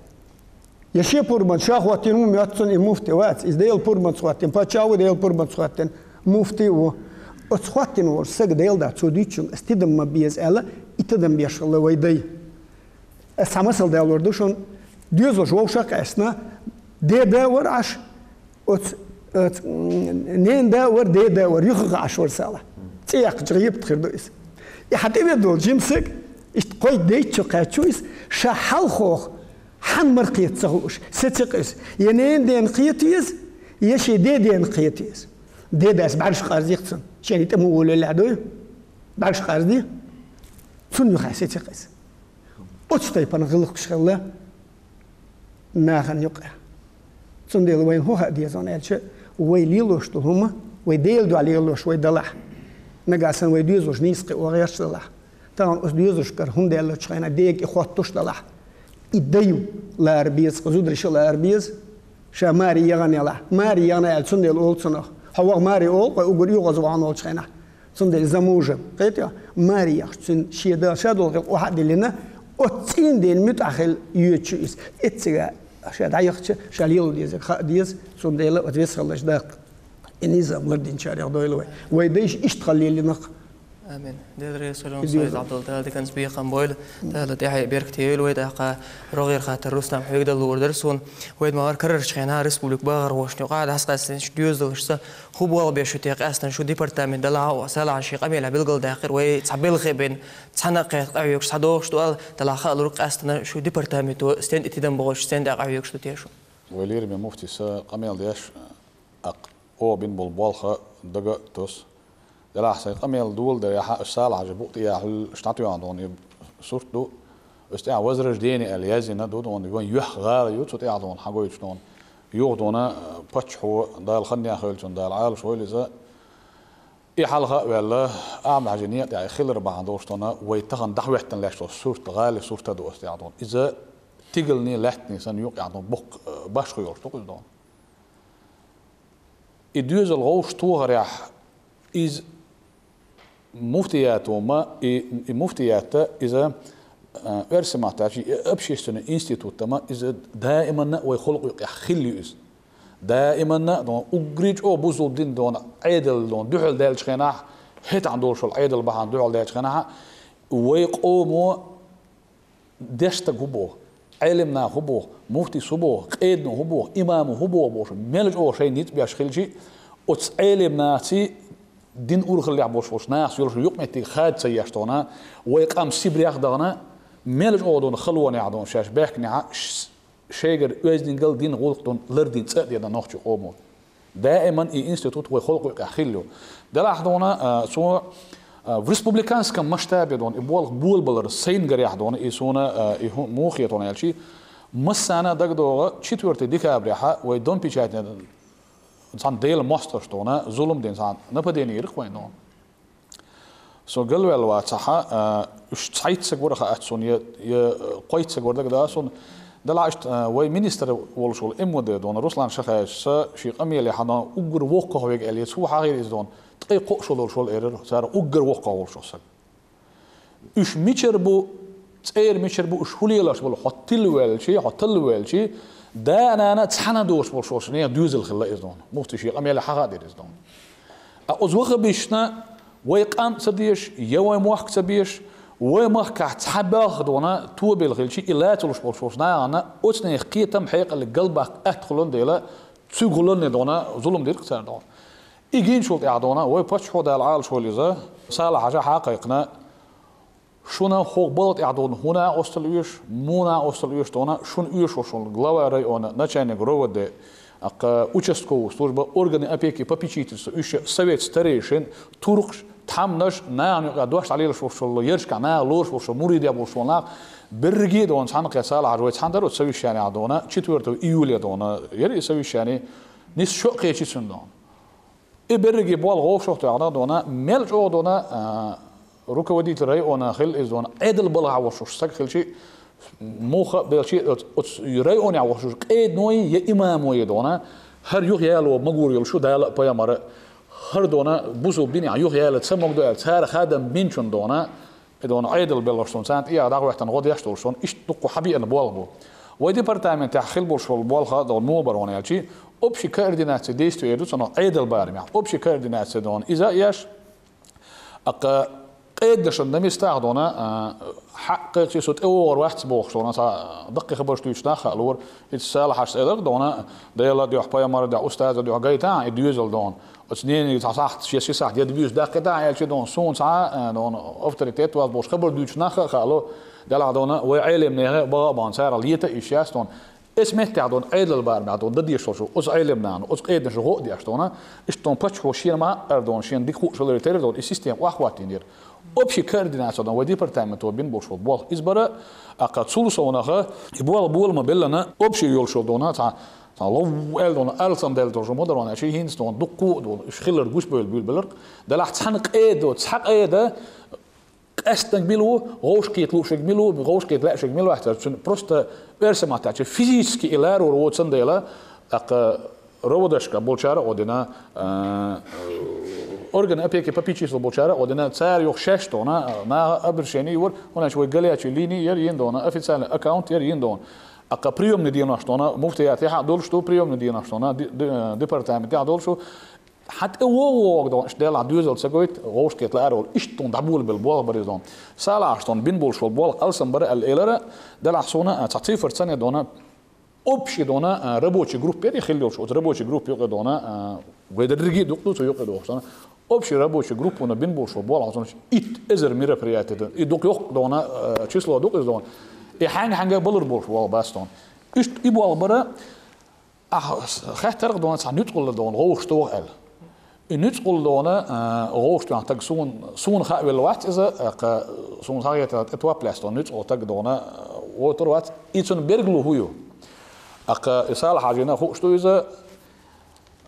Я шен пурбанца ша хӀоттийна ву, моьтту цунна и муфти вац. Иза Делан пурбанца хӀоттийна паччахь ву, Делан пурбанца хӀоттийна муфти а ву. Оцу хӀоттийна волчу стага Дела дуьхьа цо дуьйцучунга аса тидам ма беза аьлла, и тидам беш хилла вай дай. Аса цхьа масал далор ду шуна. Доьзалш вовшах а къаьстина, деда вара Ӏаш, оцу, оцу, м, ненан да вара, деда вара, юххе Ӏаш вара Салахь. ЦӀе яьккхича гӀийбат хир ду иза. И хьан тӀе вен долу жима саг, иштта кхойкху дейтта чу кхаьчча иза, ша хьалхох хьан мара кхета ца хууш, сеци-кх иза. Я ненан дена кхета веза, я шен дедена кхета веза. Дедас бӀаьргаш къарзий-кх цунна. Шен тӀе муха волавеллехь дуй? БӀаьргаш къарзий? Цунна юххе сеци-кх иза. Оцу тайпана гӀиллакхаш хилла нахана юкъа. Цундела вайна хӀун хаа деза аьлча, вай лелош долу хӀума, вай Дела дуьхьа лелош вай далахь. Нагахь санна вай доьзалш нийса кхио гӀерташ далахь. Тахана оцу доьзалшкара хӀума даьллачу хенахь дега и хоттуш далахь. И дай лара беза, зударша лара беза. Ша маре яхана ялахь. Маре яхана аьлла, цундела олу цунах. Хьо ваха маре олу, кхой угар оьгӀазвахана волчу хенахь. Цундела замужем, кхетий, маре яхаш, цуьнан шен да, ша долу гӀиллакх охьа а диллина, оцу цӀийнан ден муьтӀахь хила йоьдуш ю иза. Эццига ша дӀаяхча, ша лело дезарг хаа деза, цундела оцу весхаллаш даккха. И низам лардинчарех дойла вай. Вай дайша иштта хила леллинарг. Амин. Дела реза хуьлда, Сайд Абдулла, Дала диканца бекхам бойла. Дала тӀаьхье беркате йойла вай, тӀаккха рогӀера хаттар, Рустам, хьоьга дала луур дара суна. Вайна ма-гарра карарчу хенахь республика бахархошна юкъахь дӀасакъаьстинчу доьзалшца хӀун болх беш ю те къаьстина шу департамент далахь а, Салахьа шен къамелехь билгалдаьккхира, вай цхьа белхе бен, цхьаьна а кхетта къахьоьгуш схьадогӀуш ду аьлла, делахь хаалура къаьстина шу департаменто стен тӀе тидам бохуш, стен тӀе къахьоьгуш ду те шу. Вай лераме муфтиса къамел деш, аккха оха бина болу болх дага а тосу. Делахь сайн къамел доладарехь, аша Салахьа букъ тӀе яьхьуьллу, аша дӀатоьхна долу и сурт ду, Оцу тӀехь возрождение аьлла яздина ду дона, вайн юьхь гӀала ю, цу тӀехь дона хьагойтуш дона. Юха дона, э, паччахьо, Дала ханнехь хилчун, Дала Ӏалаш войла иза. И хьалха а ваьлла, Ахьмад-Хьаьжин некъа тӀехь и хилар бахьана долуш дона, вай тахана дӀахӀоьттина лаьтташ долу сурт, гӀали сурта ду оцу тӀехь дона. Иза тигалний, лаьттаний санна юкъехь дона, боккха, э, башхо йолуш ду кхуза дона. И доьзал гӀовш тохарехь, иза муфтиято ма, и, и муфтиятта иза, а, оьрсийн маттахь и общественный институт ма, иза даиманна а вай халкъ юкъехь хилла ю иза. Даиманна а дона, уггаре чӀогӀа бусалба дин дона, Ӏедал дона, дуьхьал даьллачу хенахь, хӀетахь долуш волу Ӏедал бахьана дуьхьал даьллачу хенахь, вай къомо деш стаг хӀун боху, Ӏелим нах хӀун боху, муфтис хӀун боху, къедамо хӀун боху, имамо хӀун боху бохуш, мел чӀогӀа шайн ницкъ беш хилчи, оцу Ӏелим нахаций дин урхаллехь болуш болчу нахаца йолуш юкъаметтиг хада ца еш дона, вай къам Сибрех а дахана, мел чӀогӀа дона халонехь дона шаьш баьхкинехь, ш-, шайгара оьздангалла дин гӀуллакх дона лардина цӀа а дина нохчийн къомо. Даиман и институт вай халкъ юкъехь хилла ю. Делахь дона, а, цо, а, в республиканском масштабе дона, и болх болабалар сайна гарехь дона, и суна, а, и хӀу-, муха хетона аьлчи, массарна а дагадогӀу, четвёртый декабрехьа вай Дом печати цхьана Делан мостагӀаша дона, зулам дина цхьана нападение йира-кх вайна дона. Со галваьлла вацахьа, а, уьш цхьайтта саг вара хаьа суна, я, я, а, кхойтта саг вара дагадогӀу суна. Делахь иштта, а, вай министр волуш волу МВД дона, Руслан Шахаевича шен къамелехь дона уггар воккхах верг аьлла, я цо хьахийра иза дона, ткъе кхоъ шо долуш волу элира, цара уггар воккхах волуш волу саг. Уьш мичара бу, цӀера мичара бу, уьш хӀун лелош болу, хьо тилла ваьлчи, хьо талла ваьлчи, да а, нана а цхьаьна долуш болуш волчу нехан доьзал хилла иза дона. Муфтиша шен къамелехь хьахадира иза дона. Ткъа оцу ваххабисташна вай къам ца дезаш, я вай мохк ца безаш, вай махкахь цхьа балха дона тобелла хилчи, и лацалуш болуш волчу нахана оцу нехан кхетам, хьекъал галбаккха атта хуьлун дела, цуьнга хуьлун дона, зулам дира-кх цара дона. И гинчул тӀаьхьа дона, вай паччахьо, Дала Ӏалаш войла иза, Салахь-Хьажа хьа а кхайкхина, шуна хӀокху балха тӀехь дона хӀун накъосталла оьшу, муха накъосталла оьшу дона, шуна оьшуш волу глава района, начальник РОВД, ткъа участковый служба, органы опеки и попечительства, уьш совет старейшин, туркхаш, тхьамнаш, нахана юкъа дош дӀалелаш волуш волу, яршкахь наха лоруш волуш волу, муридех болуш волу нах, берриге а дона цхьаьна кхетта, Салахь-Хьажа вай цхьаьна дара оцу совещанехь дона, четвёртого июля дона, яра и совещание, нис шо а кхечи цуьнан дона. И берриге болх вовшах тоьхна дона, мел чӀогӀа дона, а, руководитель района хилла иза дона, Ӏедал балхахь волуш стаг хилчи, муха а белчи, оц-, оцу районехь волуш къеданой я имамой дона, хӀара юхаяло магур йолуш ю Дала а, пайхамара а, хӀара дона бусалба динехь юхаяла ца магадо аьлла, цара хадам бинчун дона, и дона Ӏедал белхаш суна, царна тӀехьа дӀахӀоьттина гӀо деш долуш суна, иштта дуккха хьабеана болх бу. Вай департаментехь хила болуш болу болх а дона муха бара хьуна аьлчи, общий координация действий эр ду цунах Ӏедал барамехь. Общий координация дона иза а еш, ткъа къеданашна на местах дона, а, хьакъ кхайкхий со тӀевогӀур вац бохуш дона, цхьа даккхий хабарш дуьйцуш нах а хаалора, иза Салахь-Хьажас элира дона, Делан дуьхьа, пайхамаран дуьхьа, устазан дуьхьа гайтахьа и доьзал дона. Оцу нене цхьа сахьт, шен ши сахьт я бийса даккхийтахьа аьлчи дона, суна цхьа, а, дона авторитет ваз бохуш хабар дуьйцуш нах а хаало, делахь дона, вай Ӏелим нехан а баха а бахана, царах лета а йиш яц дона. Эс меттехь дона, Ӏедал барамехь дона, дан дезаш долуш, оцу Ӏелим нахана, оцу къеданашна гӀо а деш дона, иштта дона паччахьо шена ма-, ара дона, шена дика хууш хиларе терра дона, и система охьахӀоттийнера. Общий координация дона, вай департаменто бина болуш болу болх иза бара, ткъа цул совнаха, и болх бола ма-беллана, общий йолуш йолу дона, цхьа, цхьа лов аьлла дона, алсам даьлла долуш ма дара ван, ши хӀинца дона, дуккха а дона, уьш хилар гучубевлла буьйлабелира. Делахь цхьана къеда, цхьа къеда, къаьстинарг мила ву, вовшахкхета луушверг мила ву, вовшахкхета лаьашверг мила вац, цуьнан просто оьрсийн маттахь аьлча физически и ларур воцун дела, тӀаккха РОВДшка болчара а гӀо дина, а, органы опеки попечительства болчара а гӀо дина, цара юха шаьш дона, наха обращение йора, хӀунда аьлча вай горячая линия яра йина дона, официальный аккаунт яра йина дона. ТӀаккха приёмный денош дона, муфтиятехь а долуш ду приёмный денош дона, ди-, ди-, департаментехь а долуш ду. Хьан тӀе вогӀу вогӀу дона, иштта делахь доьзал ца гойту, вовшахкхета лаар волу, иштта тхуна дӀаболабелла болх бара иза дона. Салахьаш дона бина болуш болу болх алсам бара аьлла элира, делахь суна, а, цхьа цифр ца не дона, общий дона, а, рабочий группа яра и хилла йолуш, оцу рабочий группа юкъе дона, а, вай дерриге а дукъ ду цу юкъе дохуш дона. Общий рабочий группана бина болуш болу болх алсам итт эзар мероприятие дона. И дукъ йоккха дона, а, число дукъ иза дона. И хьаьнга-хьаьнга балур болуш болу бац дона. Иштта и болх бара, Ахьа хаьттарх дона цхьа нуьцкъала дона, гӀовгӀаш тоху аьлла. И нуьцкъала дона, а, гӀовшта таг суна, суна хаа велла вац иза, а, кха, суна схьагӀетта тӀе топ лаьцна дона, нуьцкъала таг дона, а, вотар вац, и цун берг лу хӀу ю. А кха, и Сала Хьажина хууш ду иза,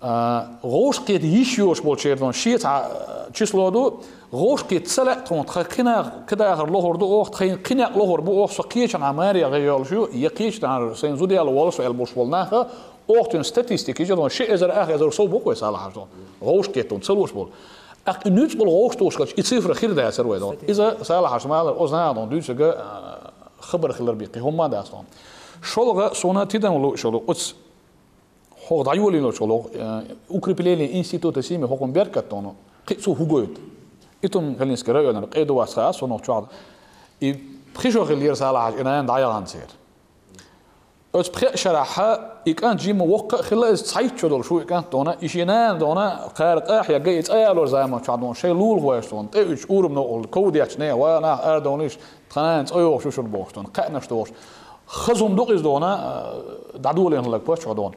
а, гӀовшкхета йиш йош болчердон шеца, а, число ду, гӀовшкхета ца лаьа тхуна, тха кхина, кхидахар лохур ду оха, тхайн кхинекъ лохур бу оха, со кхечанхьа маре гӀе йолуш ю, я кхечанхьа сайн зуда яла волу со аьл буш волу наха, оха цуьнан статистика, ижа дон, ши эзар, ах эзар сов бу кхой Сала Хьаждон. ГӀовшкхетун ца луш болу. Аккха и нуьцкъала гӀовш тохуш хилча, и цифра хир дацар вай дон. Иза Сала Хьажа малар, оз наха дон, дуьйцург, а, хабар хилар биккхи, хӀумма а дац дон. ШолгӀа суна тидам лу шолу, оц хӀокху дӀайолийначу лоху, э, укрепление института семьи хӀокхун беркат доно, кхин а цо хӀу гойту. Итум Калинский районера къеду вац хаа, со нох чохь. И пхи шо хиллера Сала Хьажа и нана дӀаяхана церан. Оцу пхеа шарахь и кӀант жимма воккха а хилла, иза цхьайтта шо долуш ву и кӀант дона, и шен нана дона, кхара къахьегга и цӀа ялор заман чохь дона, шайн лулахойш дона, тӀе уьттуш урам новкъахула, ков детташ, не, ва нах арадовниш, тхан нана цӀа йогӀуш ю шуна бохуш дона, кхаънаш дохуш. Хазум ду иза дона, а, дӀадолийна хӀаллаг паччахьо дона.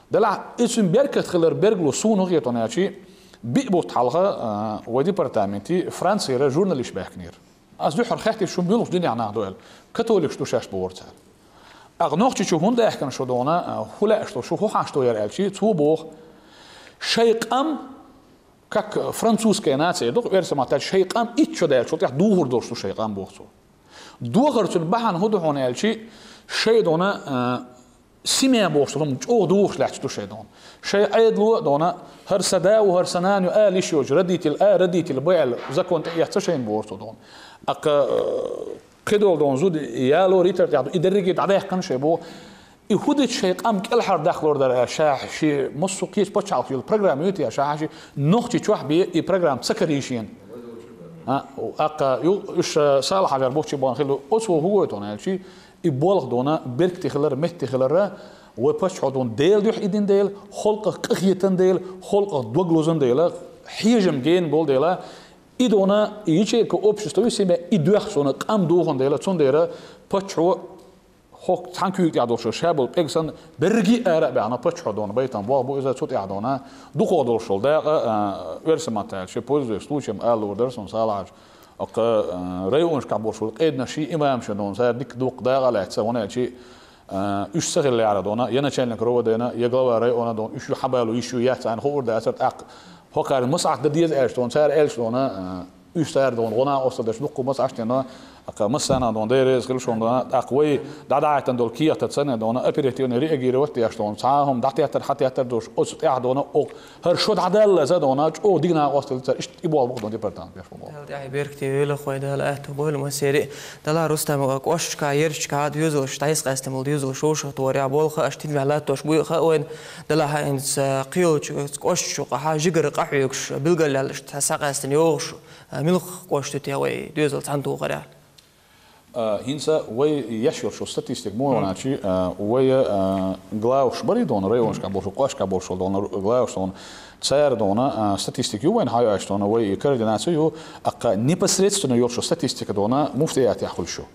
Делахь, и цуьнан беркат хилар берг лу суна хетон аьлчи, биъ бутт хьалха, а, вай департаменти Францера журналист баьхкинера. Ас дуьххьара хаьттира, шу муьлхачу динехь нах ду аьлла. Католикаш ду шаьш бохура цара. Аккха Нохчийчу хӀунда аьхкина шу дона, а, хӀу лаьа шу, хӀу хьан шу яра аьлчи, цо боху, шайн къам, как французская нация ду, оьрса маттахь шайн къам итт шо даьллачул тӀаьхьа духур долуш ду шайн къам боху цо. Дохар цуьнан бахьана хӀун ду хьуна аьлчи, шайн дона, а, семья бохуш хӀума чӀогӀа духуш лаьтташ ду шайн дона. Шайн Ӏедало а дона, хӀара сан да ву, хӀара сан нана ю ала йиш йоцу родитель, а, родитель бу аьлла, закон тӀеэцна шайна бохура цо дона. Аккха, э, кхидолу дона зуда ялор йитар тӀехь ду, и дерриге дӀадаьккхина шайн боху. И хӀу дича шайн къам кӀелхьардаккхалур дара аьлла, ша шен массо а кхечу пачхьалкхаш йолу программа ю те, ша хьан ши Нохчийчохь бен и программа ца карий шена. А, аккха, ю, уьш, э, Сала Хьажар бохучу бахана хилла, оцо хӀу гойту хьуна аьлчи, и болх дона, беркате хилар, метте хилара, вай паччахьо дона Делан дуьхьа и дина дела, халкъах къахетан дела, халкъах дог лозан дела, хьежам гена болу дела, и дона, и ячейка общества ю семья, и доьхна суна къам духун дела, цундела паччахьо хӀокху цхьана куьйга тӀехь долуш ша болу пӀелг санна, берриге а ара а баьхна, паччахьо дона байтан болх бу иза цу тӀехь дона, дукхо долуш долу дакъа, а, оьрса маттахь аьлча, пользуясь случаем ала луур дара суна Сала Хьажа. Оккха, а, районашкахь болуш болу къеданаш ши имамаш дона, цара дика дукха дакъа а лаьцна, хӀунда аьлчи, а, уьш ца хиллехьара дона, я начальник РОВД-на, я глава района дона, уьш ю хьан балу, йиш ю, яц, царна хуур дацара, тӀаккха хӀокхарна масахьат дан деза аьлча дона, цара аьлча дона, а, уьш цара дона, гӀо накъосталла дерш дуккха масахьаш тено, тӀаккха массарна дона, Дела реза хила шуна дона, тӀаккха вай дӀадахьийтина долу кехатаца санна дона, оперативно реагировать деш дона, цхьа а хӀума дӀатеттар, хьатеттар долуш, оцу тӀехь дона, окху, хӀара шо дӀадаллаза дона, чӀогӀа дика накъосталла цара, иштта и болх бу дона департамент беш бу болх. Дала тӀаьхье беркате йойла вай, Дала аьтту бойла массери. Дала Рустам, кӀошташка, ярташка дезалш, дӀасакъаьстина болу дезалш, вовшах торя болу хаа, аша тидамехь латтош буй хаа вайна, Дала хьан хӀинца кхийолчу кӀошташ чу къаьхьа, жигара къахьоьгуш, билгалъяьллаш, схьакъаьстина йогӀуш, а, муьлха кӀошт ю те вай доьзал цхьаьна тухарехь? А, хӀинца вай еш йолчу статистика муха ван аьлчи, а, вай, а, главаш барий дона, районашкахь болуш, кӀошташкахь болуш дона, главаш дона, цара дона, а, статистика ю вайна хьан ю аьлча дона, вай и координация ю, аккха непосредственно йолчу статистика дона муфтиятехь хуьлуш ю.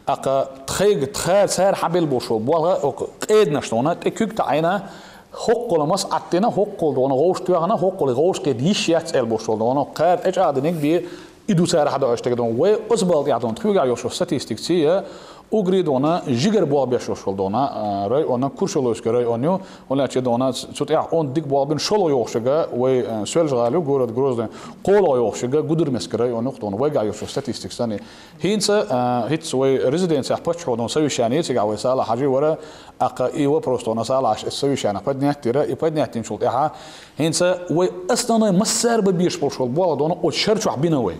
Аккха тхайга, тхара цара хьан белла болуш болу болх, окху къеданаш дона, тӀе куьг таӀийна, хӀоккхул масахьат дина, хӀоккхул дона, гӀовш тоьхна, хӀоккхул гӀовш кхета йиш яц аьлла болуш болу дона, кхара тӀечӀагӀдиниг бен, и ду цара хьан доуьйтуш дерг дона. Вай оцу балла тӀехь дона, тхоьгахь йолуш статистика ца я, угри дона, жигара болх беш йолуш болу дона, а, районна, Куршалойский район ю, хӀунда аьлча дона, цу тӀехь онда дика болх бина шолгӀа йогӀуш ерг, вай, а, Соьлжа-ГӀала ю, город Грозный, кхоалгӀа йогӀуш ерг, Гудермесский район ю дона, вайгахь йолуш статистика санна. ХӀинца, а, хӀинца вай резиденцехь паччахьо дона совещание, цигахь вай Сала Хьажи вара, аккха и вопрос дона Сала Хьажа совещание поднять дира, и поднять динчул тӀаьхьа, хӀинца вай основной массара бан беш болуш болу болх дона оцу шар чохь бина вай.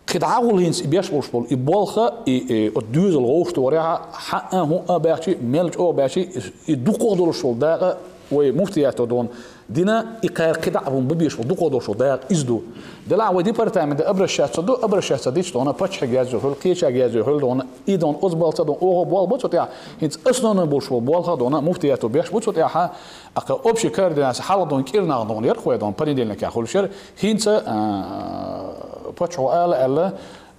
Кхин дӀагӀулла хӀинца и беш болуш болу и болх, и, и оцу доьзал гӀовшторехь, хьан а, хӀун а баьхчи, мел чӀогӀа баьхчи, и, и дукхах долуш болу дакъа вай муфтиято дона дина, и кхара кхин дӀа а бан беш болу дукхах долуш болу дакъа иза ду. Делахь вай департамент обращаться ду, обращаться дича дона, паччахье язйо хуьлу, кхечаьрга язйо хуьлу дона, и дона оцу балла ца дона, оха болх бо цу тӀехь, хӀинца основной болуш болу болх дона муфтиято беш бу цу тӀехь, аккха общий координация хьалха дона кӀирнах дона яра, кхо дона понедельникехь хуьлуш яра, хӀинца, а, паччахьо ала аьлла,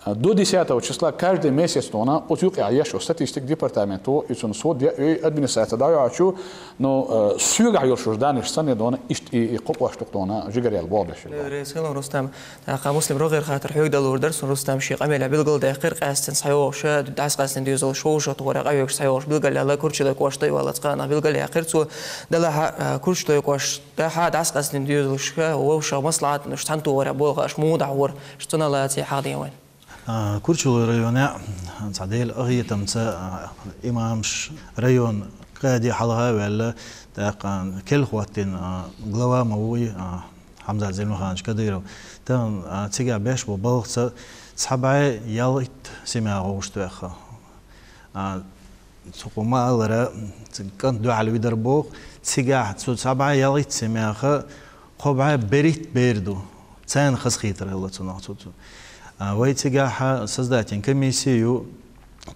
До десятого числа каждый месяц дона оцу юкъе еш статистика департамент, и цунна со де, и администрация дӀайоагӀачу, но, э, соьгахь йолуш данаш санна дона, иштта и, и кхо кӀоштах дона жигарел боху дешил. Рустам, тӀаккха Муслим рогӀера хаттар хьоьга далур дара, сон Рустам шен къамелехь билгалдаьккхира, къаьстина схьайогӀуш, дӀасакъаьстина доьзалш вовшах тохара къахьоьгуш схьайогӀуш билгалъяьлла, Курчалой кӀоштахь валлалц кхана билгалъяьккхира цо, делахь а, Курчалой кӀоштахь дӀасакъаьстина доьзалшка вовшах маслаӀат луш цхьана тохара болх беш муха дӀахьора, цунах лаьцна хьахдина вайна. А, Курчалой районехь цхьа Делан къинхетамца, а, имамаш, район къади хьалха а ваьлла, тӀаккха кхел хӀоттийна, а, глава ма вуй, а, Хьамзат Зелимханович Кадыров. Тахана, а, цигахь беш бу балхаца цхьа бӀе ялхитта семья гӀовшт ваьхна. А, цу кху ма-аллара, ц-, кӀант дуьхьал видар боху, цигахь цу цхьа бӀе ялхитта семьяха кхо бӀе берхӀитта бер ду. Царна хазахетар хилла цунах цу, цу. А, вай цигахь создать йина комисси ю,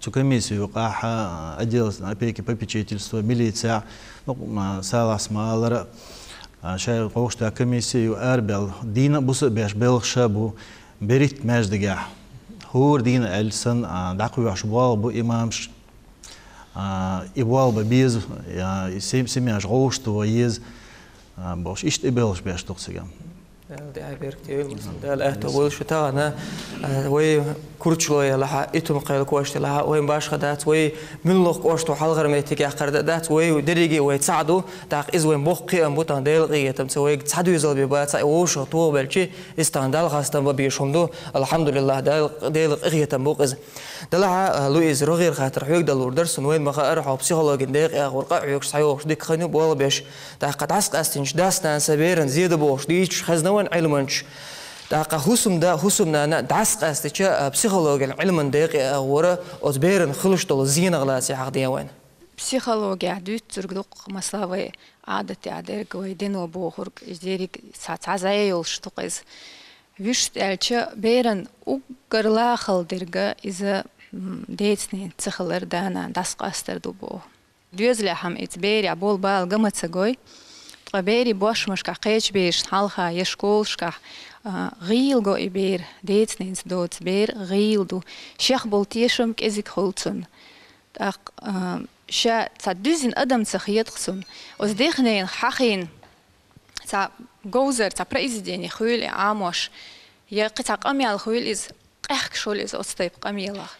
цу комисси юкъахь, а, отдел опеки, попечительства, милицехь, ну, ма, Салахьс ма-аллара, а, шайн гӀовшта комисси ю арабаьлла. Дийна а, буса а беш белхаш а бу, берхӀитта маьждигехь. ХӀора дийна аьлча санна, а, дӀакхоьхьуш болх бу имамаш, а, и болх бан беза, а, и сем-, семьяш гӀовшто еза, а, бохуш, иштта и белхаш беш ду-кх цига. Дала тӀаьхье беркате йойла, Муслим, Дала аьтто бойла шу тахана, а, вай Курчалой лахь а, Итум-Кхел кӀоштахь лахь а, вайн башха дац, вай муьлхха кӀоштахь хьалхара меттиг яккхар дан дац, вай дерриге а вай цхьаъ ду, тӀаккха иза вайн боккха кхиам бу, тахана Делан къинхетамца вайга цхьа доьзал бен бацахь а, и вовшах тохабелча, иза тахана Далла хастам бан безаш хӀума ду, алхьамдулиллахӀ, Дала, Делан къинхетам бу-кх иза. Делахь а, Луиз, рогӀера хаттар хьоьга далур дара, сон вайна ма-хаъара, хьо психологин декъе агӀор къахьоьгуш схьайогӀуш дика хан ю болх беш. ТӀаккха дӀасакъаьстинчу дас-нанас беран зе ду бохуш дийцича хезна вайна Ӏилманчаш. ТӀаккха хӀусамда, хӀусамнана дӀасакъаьстича, а, психологин Ӏилман декъе агӀора оцу беран хуьлуш долу зенах лаьцна хьахдина вайна. Психологехь дуьйцург ду-кх, масала, вай Ӏадатехь дерг, вай дино бохург, иза ерриг цхьа, цхьа зӀе йолуш ду-кх иза. Вуьшта аьлча, беран уггар лахалла дерг иза, м, деца-ненаца ца хилар, да-нана дӀасакъастар ду боху. Доьзалехь-м иза берехь болу бала ган ма ца гой, ткъа берийн бошмашкахь кхечу берашна хьалха я школашкахь, а, гӀийла го и бер, деца-ненаца доцу бер гӀийла ду, шех болу тешам кӀезиг хуьлу цунна. ТӀаккха, а, ша цхьа дуьззина адам ца хета-кх цунна. Оцу дехненах хьахийна цхьа говзар, цхьа произведение хуьлу и Ӏамош, я кхин цхьа къамел хуьлу иза, къаьхкаш хуьлу иза оцу тайпа къамелах.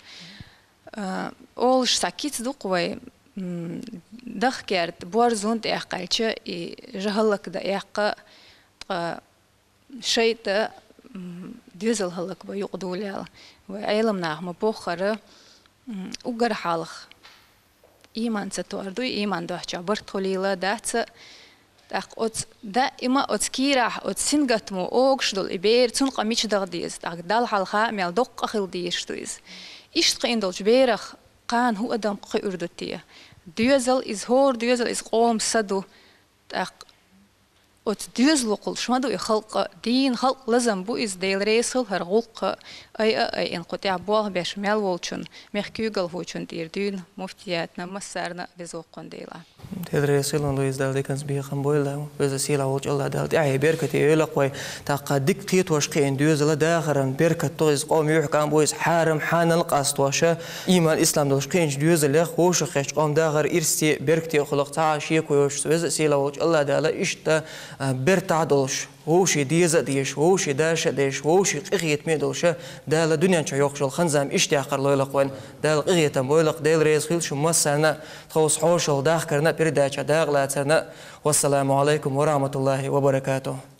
А, олуш цхьа кица ду-кх вай, м, дахкерта борз зун тӀе кхаьлча, и жа хӀаллакдан эккха, ткъа шайтӀа, м, доьзал хӀаллакбан юкъа дуьйлаьлла. Вай Ӏеламнаха ма боххара, м, уггар хьалха. Ийман ца тоьар дуй, ийман доьхча барт хуьлийла дац а. ТӀаккха оцу даима оцу кийрахь, оцу сингаттамо огуш долу и бер, цунна къа мича даха деза, тӀаккха Далла хьалха а мел доккха къа хила дезаш ду иза. Иштта кхиъна долчу берах кхана хӀун адам кхуьур ду те? Доьзал иза, хӀора доьзал иза къоман са ду. ТӀаккха оцу доьзалхула ма ду и халкъ а, дийна халкъ лазам бу иза, Дела реза хила хӀара гӀуллакх а, айа а айина кху тӀехь болх беш мел волчунна, мехкан куьйгалхочунна тӀера дуьйна муфтиятна массарна а беза воккхун Дела. Дела реза хила, Луиз, Дала диканца бекхам бойла, веза сийлахь волчу АллахӀ Дала тӀаьхье беркате йойла-кх вай, тӀаккха дика кхетош кхиъна доьзал а дахаран беркат ду иза, къоман юьхькӀам бу иза, хьарам, хьанал къастош а, ийман, ислам долуш кхиъначу доьзалех вовшахкхеттачу къоман дахар ирсе а, беркате а хуьлу-кх, цхьа а шеко йоцуш, веза сийлахь волчу АллахӀ Дала иштта, а, бертахь а долуш, вовшийн деза а дезаш, вовшийн дашо а дезаш, вовшийн къинхетаме а долуш а, Дала дуьнен чохь йоккхуш йолу хан-зама иштта яккхар лойла-кх вайна. Дала къинхетам бойла-кх, Дела реза хила шун массарна а, тховса хьошалгӀа дахкарна а, передачехь дакъа лацарна а. Вассаламу Ӏалайкум ва рахьматуллахӀи ва баракатухӀ.